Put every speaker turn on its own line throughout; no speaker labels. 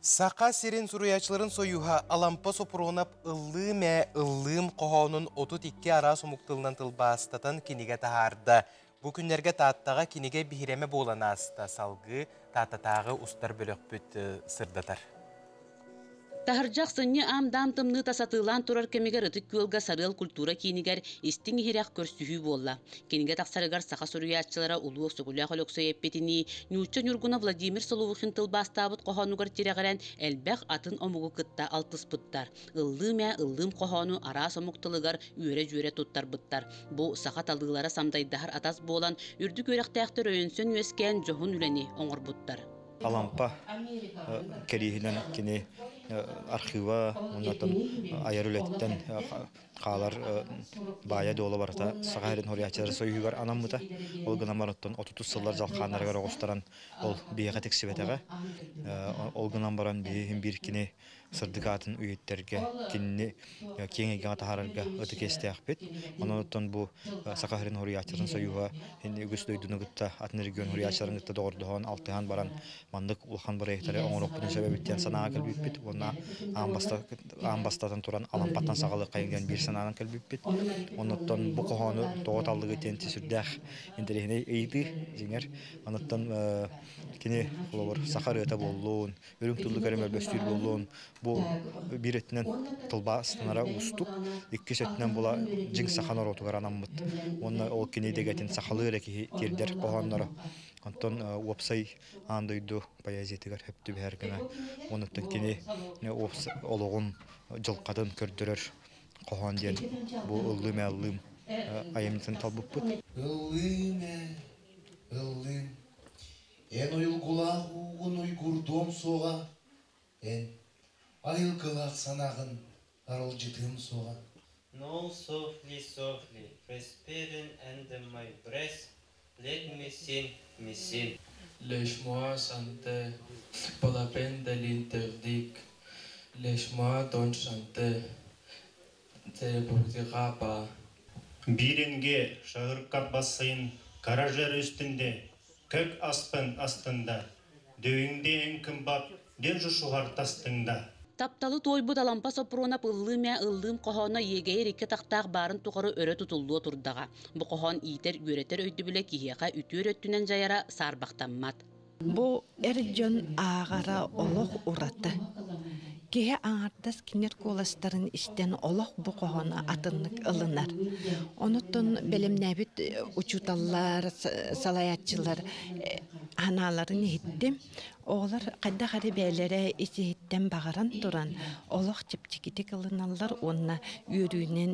Саха сирин суруйааччыларын сойууһа Алампа Сопрунов «Ыллыым ээ, ыллыым» хоһоонун 32 араас омук тылынан тылбаастатан кинигэ таһаарда. Бу күннэргэ Тааттаҕа кинигэ биһирэмэ буолан ааста. Салгыы Тааттатааҕы устар бөлөхпүт сырдатар.
Таһырдьа ахсынньы аам-даам тымныыта сатыылаан турар кэмигэр Ытык Күөлгэ Сарыал культура киинигэр истиҥ-иһирэх көрсүһүү буолла. Кинигэ тахсарыгар саха суруйааччылара Улуу Өксөкүлээх Өлөксөй эппитинии, нуучча ньургуна Владимир Соловухин тылбаастаабыт хоһоонугар тирэҕирэн элбэх атын омугу кытта алтыспыттар. Ыллыым ээ, ыллыым хоһоону араас омук тылыгар үөрэ-дьүөрэ туттарбыттар. Бу саха талыылара самдайдаһар атас буолан, үрдүк үөрэхтээхтэр өйөнсөн үөскээн дьоһун үлэни оҥорбуттар.
Алампа кэриэһинэн кини архыыба уонна айар үлэтиттэн хаалар баайа-дуола барыта Саха сирин суруйааччыларын союһугар анаммыта. Ол гынан баран оттон отутус сыллар дьалхааннарыгар оҕустаран ол биһиэхэ тиксибэтэҕэ. Ол гынан баран биһи биир кини сырдык аатын үйэттэргэ кинини киэҥ эйгэҕэ таһаарарга ытык иэстээхпит. Онон оттон бу Саха сирин суруйааччыларын союһа үгүс дойдуну кытта атын регион суруйааччыларын кытта доҕордоһон алтыһан баран маннык улахан бырайыактары оҥоруохпутун сөп эбит диэн санааҕа кэлбиппит уонна аан бастатан туран Алампаттан саҕалыаххайын диэн биир санаанан кэлбиппит. Оннуттан бу хоһоону тоҕо таллыгыт диэн сүрдээх интэриэһинэй ыйытыы дьиҥэр. Онуттан кини холобур саха ырыата буоллун, үрүҥ тыллык эрэ мөлбөстүүр буоллун, бу биир өттүнэн тылбаастанара уустук, иккис өттүнэн була дьиҥ саха норуотугар анаммыт. Уонна ол кини дэгэтин сахалыы эрэ киһи тиэрдэр хоһоонноро. Онтон уопсай аан дойду поэзиятыгар сөп түбэһэр гына онуттан кини олоҕун дьылҕатын көрдөрөр хоһоон диэн бу ыллыым ээ ыллыым айымньытын талбыппыт.
Ыллыым ээ ыллыым эн уйулгулаах уугун уйгурдуом суоҕа эн айылгылаах санааҕын аралдьытыам суоҕа.
No softly, softly, respiring under my breath, let me sing, me sing.
Laisse-moi chanter, pas la peine de l'interdire. Laisse-moi donc chanter, te pourra pas.
Биринге шагыркап бассейн каражер үстінде, көк аспан астында, дөйүңде эң кымбат ден тастыңда.
Тапталы туойбут Алампа Соппуруонап ыллыым ээ ыллыым хоһооно иэгэйэр икки атахтаах баарын тухары өрө тутуллуо турдаҕа. Бу хоһоон иитэр, үөрэтэр өйдөбүлэ киһиэхэ үтүөр өттүнэн дьайара саарбахтаммат.
Бу эр дьон ааҕара олох ураты. Киһи аҥардас кинилэр куоластарын истэн олох бу хоһоону атыннык ылынар. Онуттан бэлэмнээбит учууталлар, салайааччылар санааларын иһиттим. Оҕолор хайдах эрэ бэйэлэрэ ис-иһиттэн баҕаран туран олох чэпчэкитик ылыналлар уонна үөрүүнэн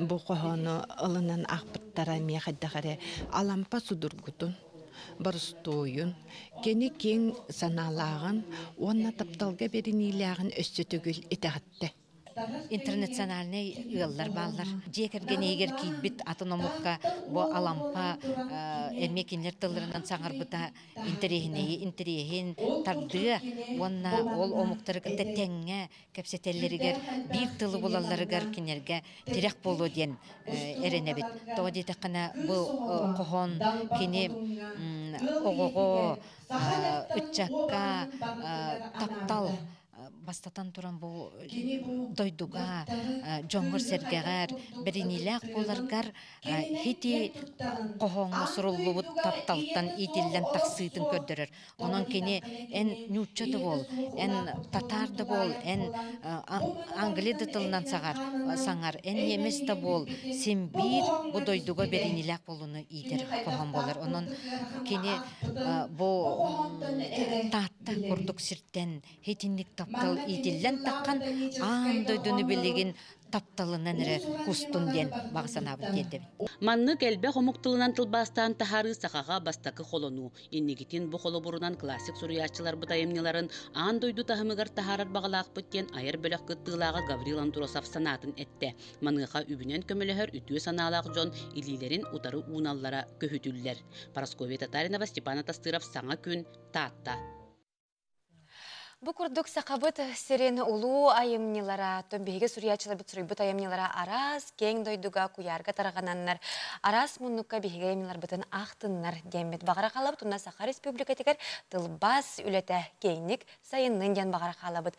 бу хоһоону ылынан аахпыттара эмиэ хайдах эрэ Алампа судургутун, боростуойун, кини киэҥ санаалааҕын уонна тапталга бэриниилээҕин өссө төгүл итэҕэттэ.
Интернациональнай ыаллар бааллар. Дьиэ кэргэн иһигэр киирбит атын омукка бу Алампа эмиэ кинилэр тылларынан саҥарбыта интэриэһинэйи интэриэһин тардыа уонна ол омуктары кытта тэҥҥэ кэпсэтэллэригэр, биир тылы булалларыгар кинилэргэ тирэх буолуо диэн эрэнэбит. Тоҕо диэтэххинэ, бу хоһоон кини оҕоҕо, ыччакка таптал бастатан туран бу дойдуга дьоҥҥор-сэргэҕэр бэриниилээх буоларгар хити хоһооҥҥо суруллубут тапталтан иитиллэн тахсыытын көрдөрөр. Онон кини эн нуучча да буол, эн татаар да буол, эн англия да тылынан саҕар, саҥар, эн немец да буол, син биир бу дойдуга бэриниилээх буолууну иитэр хоһоон буолар. Онон кини бу Таатта курдук сиртэн итинник таптал иитиллэн таххан аан дойдуну билигин тапталынан эрэ кустун диэн баҕа санаабын тиэрдэбин.
Маннык элбэх омук тылынан тылбаастаан таһаарыы сахаҕа бастакы холонуу. Инникитин бу холобурунан классик суруйааччыларбыт айымньыларын аан дойду таһымыгар таһаарар баҕалаахпыт диэн айар бөлөх кыттыылааҕа Гаврил Андросов санаатын эттэ. Маныаха үбүнэн көмөлөһөр үтүө санаалаах дьон илиилэрин утары ууналлара көһүтүллэр. Парасковья Татаринова, Степан Атастыров «Саҥа күн», Таатта.
Бу курдук Сахабыт сирин улуу айымньылара, оттон биһиги суруйааччыларбыт суруйбут айымньылара араас киэҥ дойдуга куйаарга тарҕананнар, араас муннукка биһиги айымньыларбытын аахтыннар диэммит баҕара хаалабыт. Уонна Саха Республикатыгар тылбаас үлэтэ киэҥник сайыннын диэн баҕара хаалабыт.